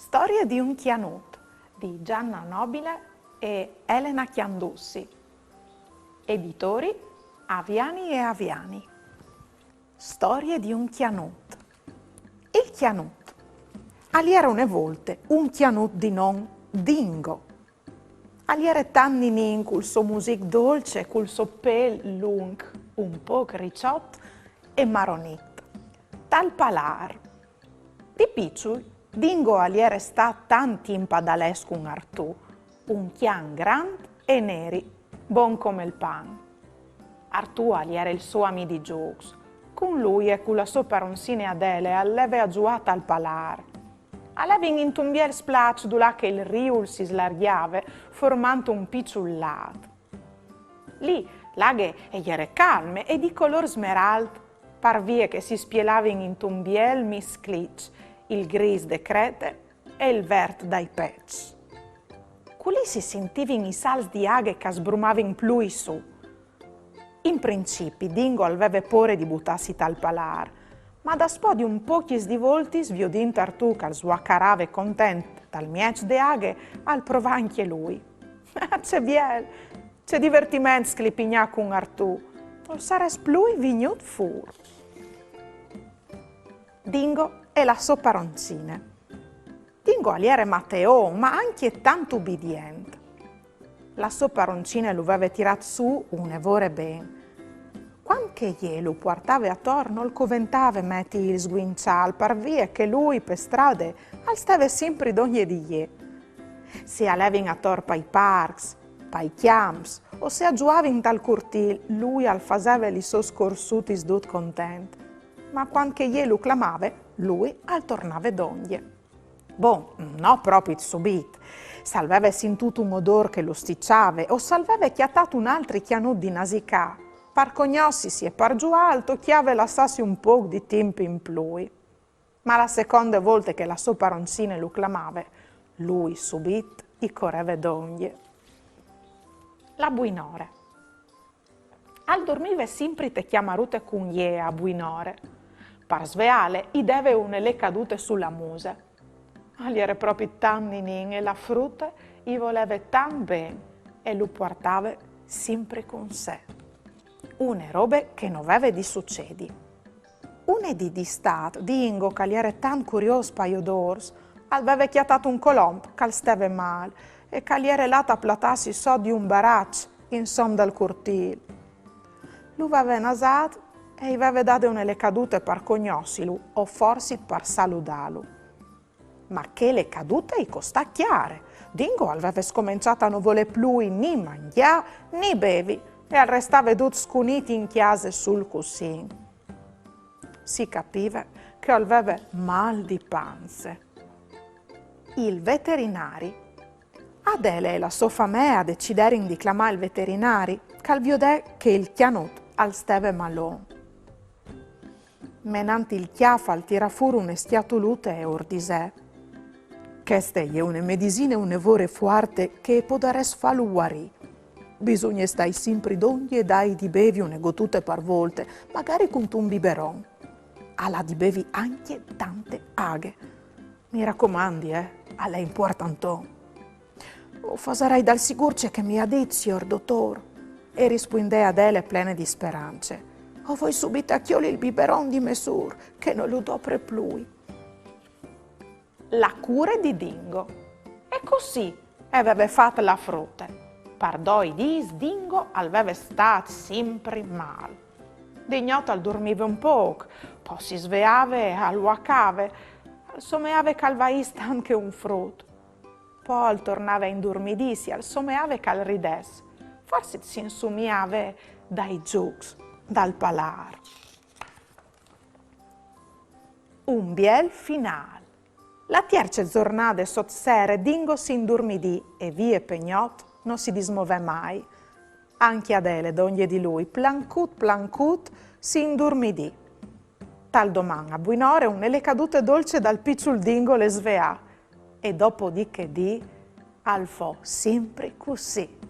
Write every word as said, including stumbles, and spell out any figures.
Storie di un cjanut di Gianna Nobile e Elena Chiandussi. Editori Aviani e Aviani. Storie di un cjanut. Il cjanut. Al jere une volte un cjanut di non Dingo. Al jere tant ninin cul so music dolce, cul so pêl lunc, un pôc ricjot e maronit. Tal palar. Di piçul, Dingo al jere stât tant timp a dalès cun Artù, un cjan grant e neri, bon come il pan. Artù al jere il so amì di zûcs. Cun lui e cu la sô paroncine Adele al leve a zuâ tal palar. A levin intun biel splaç dulà che il riul si slargjave, formant un piçul lât. Li, la aghe e jere calme e di colôr smeralt, par vie che si spielavin intun biel miscliç il grîs de crete e il vert dai peçs. Culì si sintivin i salts di aghe che a sbrumavin plui sù. In principi Dingo al veve pôre di butâsi tal palar, ma daspò di un pôc di voltis, viodint Artù che al svacarave content tal mieç de aghe, al provà ancje lui. Ce biel! Ce divertiment sclipignâ cun Artù! Nol sarès plui vignût fûr. Dingo e la sô paroncine. Dingo al jere mateon, ma ancje tant ubidient. La sô paroncine lu veve tirât sù une vore ben. Cuant che jê lu puartave ator nol coventave meti il sguinçâl, par vie che lui pe strade al steve simpri dongje di jê. Se a levin ator pai parcs, pai cjamps, o se a zuavin tal curtîl, lui al faseve lis sôs corsutis dut content. Ma cuant che jê lu clamave, lui al tornave dongje. Bon, no propit subit. Se al veve sintût un odôr che lu stiçave, o se al veve cjatât un altri cjanut di nasicâ, par cognossisi e par zuâ al tocjave lassâsi un pôc di timp in plui. Ma la seconde volte che la sô paroncine lu clamave, lui subit i coreve dongje. La buinore. Al durmive simpri te cjamarute cun jê a buinore. Par sveâle i deve une lecadute su la muse. Al jere propit tant ninin e la frute i voleve tant ben e lu puartave simpri cun se. Une robe che no veve di sucedi. Une dì di Istât, Dingo, che al jere tant curiôs pai odôrs, al veve cjatât un colomp che al steve mâl e che al jere lât a platâsi sot di un baraç insom dal curtîl. Lu veve nasât e i veve dade une lecadute par cognossilu o forsit par saludâlu. Ma chê lecadute i costà cjare. Dingo al veve scomençât a no volê plui ni mangjâ ni bevi e al restave dut scunît in cjase sul cussin. Si capive che al veve mâl di panze. Il veterinari. Adele e la sô famee a deciderin di clamâ il veterinari, che al viodè che il cjanut al steve malon. Menant il cjâf al tirà fûr une scjatulute e ur disè: Cheste e je une medisine une vore fuarte che e podarès fâlu vuarî. Bisugne stâi simpri dongje e dâi di bevi une gotute par volte, magari cuntun biberon. Al à di bevi ancje tante aghe. Mi racomandi, eh, al è impuartanton. O fasarai dal sigûr ce che mi à dit, siôr dotôr, e rispuindè Adele plene di sperance. O voi subit a cjoli il biberon di mê sûr, che no lu dopre plui. La cure di Dingo. E cussì e veve fat la frute. Par doi dîs Dingo al veve stât simpri mâl. Di gnot al durmive un pôc, po si sveave e al vuacave. Al someave che al vaìs tant che un frut. Po al tornave a indurmidîsi, al someave che al ridès. Forsit si insumiave dai zûcs dal palar. Un biel finâl. La tierce zornade sot sere Dingo si indurmidì e vie pe gnot no si dismovè mai. Ancje Adele, dongje di lui, plancut plancut, si indurmidì. Tal doman a buinore une lecadute dolce dal piçul Dingo le sveà. E dopo di chê dì al fo simpri cussì.